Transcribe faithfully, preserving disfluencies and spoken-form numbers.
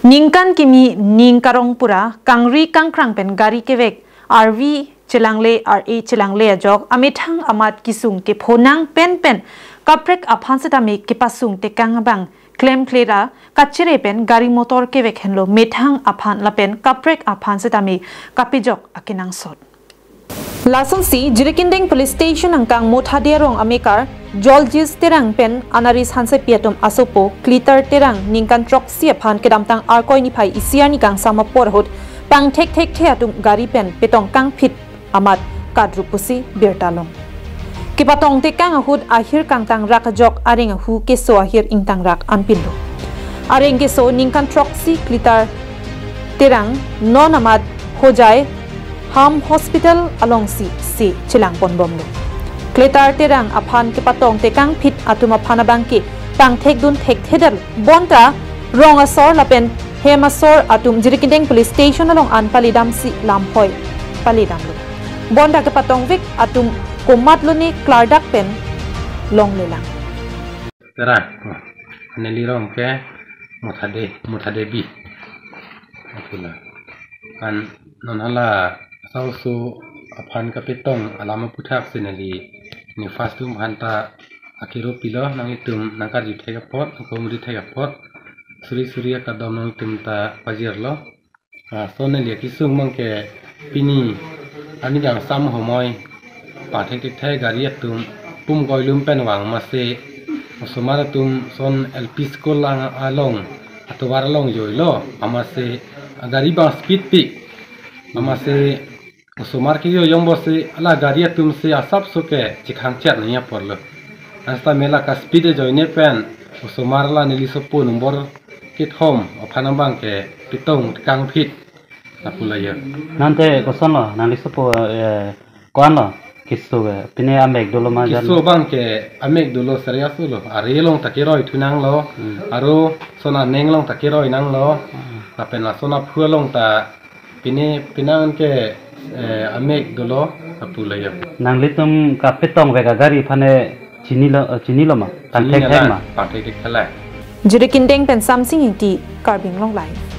Ningkan kimi ning karong pura kangri kangkrang pen gari kevek, arvi chelangle, ar-e chelangle ajok amethang amat kesung kepho nang pen pen kaprek aphan setame kepasung tekang abang klemkle ra kachere pen gari motor kevek henlo methang aphan lapen kaprek aphan setame kapejok akenangsot. Lasonsi Jirikindeng Police Station angkang Mothade arong amekar Joljis Terang pen Anaris Hansepi atum asopo Klitar Terang ningkan throksi aphan kedamtang Arkoi niphai isi arni kangsam apor ahut pangthek thekthe atum gari pen petong kangphit amat kadrup pusi birta long. Kepatong tekang ahut ahir kangtang rak ajok areng ahu keso ahir ingtang rak anpinlo. Areng keso ningkan throksi Klitar Terang non amat Hojai Ham Hospital alongsi se chelang ponbomlo. Klitar Terang aphan kepatong tekang phit atum aphan abangke pangthekdun thekthedetlo. Bonta rong asor lapen hem asor atum Jirikindeng Police Station along an palidamsi lamphoi palidamlo. Bonta kepatongvek atum komatlo ne klardak pen longlelang. Terang, oh, neli rong ke Mothade, Mothade B. Apula. An non hala sausu aphan kapetong alam aputhak si neli ne first atum aphan ta akiro pilo, nanglitum nangkarju thek apot, nangkomri thek apot, suri suri akadom nanglitum ta pajirlo. Ah, so neli akesung abangke pini arni kangsam homoi pangthek thekthe gari atum pum koilum pen vang amatsi osomar atum son L P school lang along atovar along joilo amatsi gari abang speed pik amatsi osomar kejo jongbosi hala gari atumsi asapso ke chikhang chat nangji aporlo. Ansetame la ka speed ajoine pen osomar la neli sopo number kethom aphan abangke petong kangphit lapu layo. Nangte kosonlo, nangli sopo eh, ko-anlo, keso eh, pine amek dolo ma jan. Keso abangke amek dolo, serious lo. Ari along ta keroi thu nanglo. Aro son aneng along ta keroi nanglo. Lapen lason aphu along ta pine pinang ke eh, amek dolo lapu layo. Nanglitum kapetongvek agari aphane chinilo, eh, chinilo ma? Pangthek thek ma? Pangthek thek thalai. Jirikindeng pen Samsing Ingti, Karbi Anglong Live.